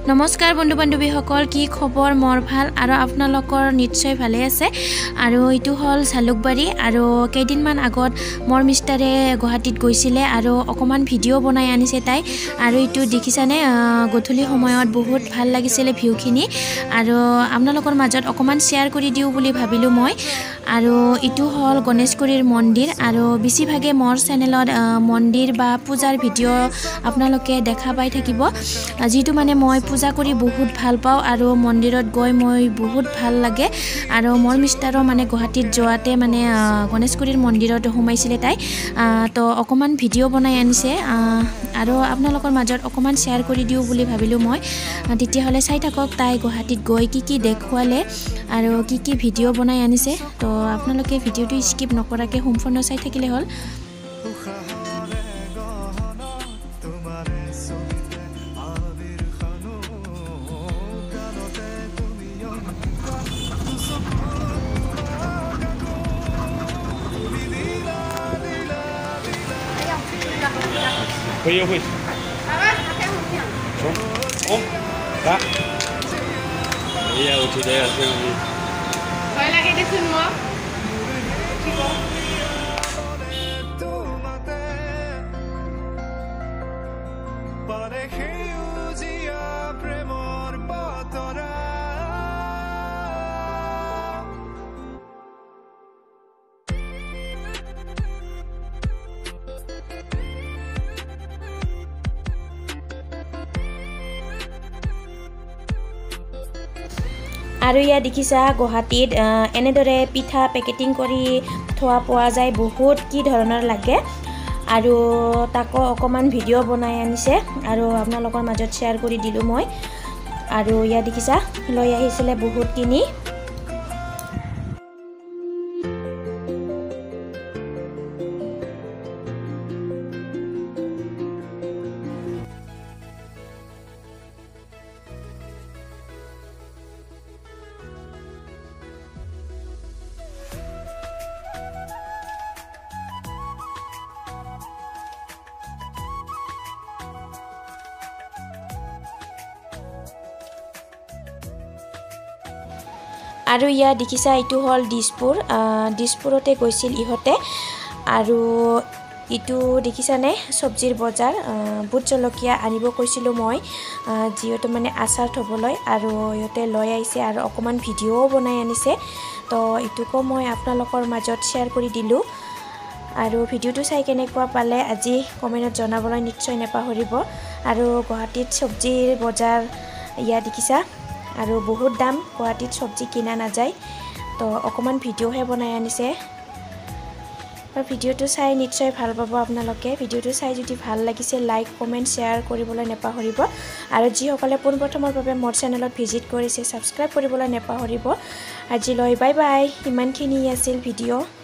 নমস্কাৰ বন্ধু বান্ধৱীসকল, কি খবৰ? মোৰ ভাল আৰু আপোনালোকৰ নিশ্চয় ভালে আছে। আৰু এইটো হ'ল জালুকবাৰী। আৰু কেইদিনমান আগত মোৰ মিষ্টাৰে গুৱাহাটীত গৈছিলে আৰু অকণমান ভিডিঅ' বনাই আনিছে তাই। আৰু এইটো দেখিছানে, গধূলি সময়ত বহুত ভাল লাগিছিলে ভিউখিনি, আৰু আপোনালোকৰ মাজত অকণমান শ্বেয়াৰ কৰি দিওঁ বুলি ভাবিলোঁ মই। আৰু এইটো হ'ল গণেশগুৰিৰ মন্দিৰ। আৰু বেছিভাগে মোৰ চেনেলত মন্দিৰ বা পূজাৰ ভিডিঅ' আপোনালোকে দেখা পাই থাকিব, যিটো মানে মই পূজা কৰি বহুত ভাল পাওঁ আৰু মন্দিৰত গৈ মই বহুত ভাল লাগে। আৰু মোৰ মিষ্টাৰো মানে গুৱাহাটীত যোৱাতে মানে গণেশগুৰিৰ মন্দিৰত সোমাইছিলে তাই, তো অকণমান ভিডিঅ' বনাই আনিছে আৰু আপোনালোকৰ মাজত অকণমান শ্বেয়াৰ কৰি দিওঁ বুলি ভাবিলোঁ মই। তেতিয়াহ'লে চাই থাকক তাই গুৱাহাটীত গৈ কি কি দেখুৱালে আৰু কি কি ভিডিঅ' বনাই আনিছে। তো আপোনালোকে ভিডিঅ'টো স্কিপ নকৰাকৈ সম্পূৰ্ণ চাই থাকিলে হ'ল। 会会。ভয় লাগে দেচোন মোক। আৰু ইয়াত দেখিছা গুৱাহাটীত এনেদৰে পিঠা পেকেটিং কৰি থোৱা পোৱা যায়, বহুত কি ধৰণৰ লাগে। আৰু তাকো অকণমান ভিডিঅ' বনাই আনিছে আৰু আপোনালোকৰ মাজত শ্বেয়াৰ কৰি দিলোঁ মই। আৰু ইয়াত দেখিছা লৈ আহিছিলে বহুতখিনি। আৰু ইয়াত দেখিছা এইটো হ'ল দিছপুৰ, দিছপুৰতে গৈছিল ইহঁতে। আৰু এইটো দেখিছানে চব্জিৰ বজাৰ, বুট জলকীয়া আনিব কৈছিলোঁ মই, যিহেতু মানে আচাৰ থ'বলৈ, আৰু ইহঁতে লৈ আহিছে আৰু অকণমান ভিডিঅ'ও বনাই আনিছে। তো এইটোকো মই আপোনালোকৰ মাজত শ্বেয়াৰ কৰি দিলোঁ। আৰু ভিডিঅ'টো চাই কেনেকুৱা পালে আজি কমেণ্টত জনাবলৈ নিশ্চয় নাপাহৰিব। আৰু গুৱাহাটীত চব্জিৰ বজাৰ ইয়াত দেখিছা, আৰু বহুত দাম, গুৱাহাটীত চব্জি কিনা নাযায়। তো অকণমান ভিডিঅ'হে বনাই আনিছে। ভিডিঅ'টো চাই নিশ্চয় ভাল পাব আপোনালোকে। ভিডিঅ'টো চাই যদি ভাল লাগিছে লাইক কমেণ্ট শ্বেয়াৰ কৰিবলৈ নাপাহৰিব। আৰু যিসকলে পোনপ্ৰথমৰ বাবে মোৰ চেনেলত ভিজিট কৰিছে ছাবস্ক্ৰাইব কৰিবলৈ নাপাহৰিব। আজিলৈ বাই বাই, ইমানখিনি আছিল ভিডিঅ'।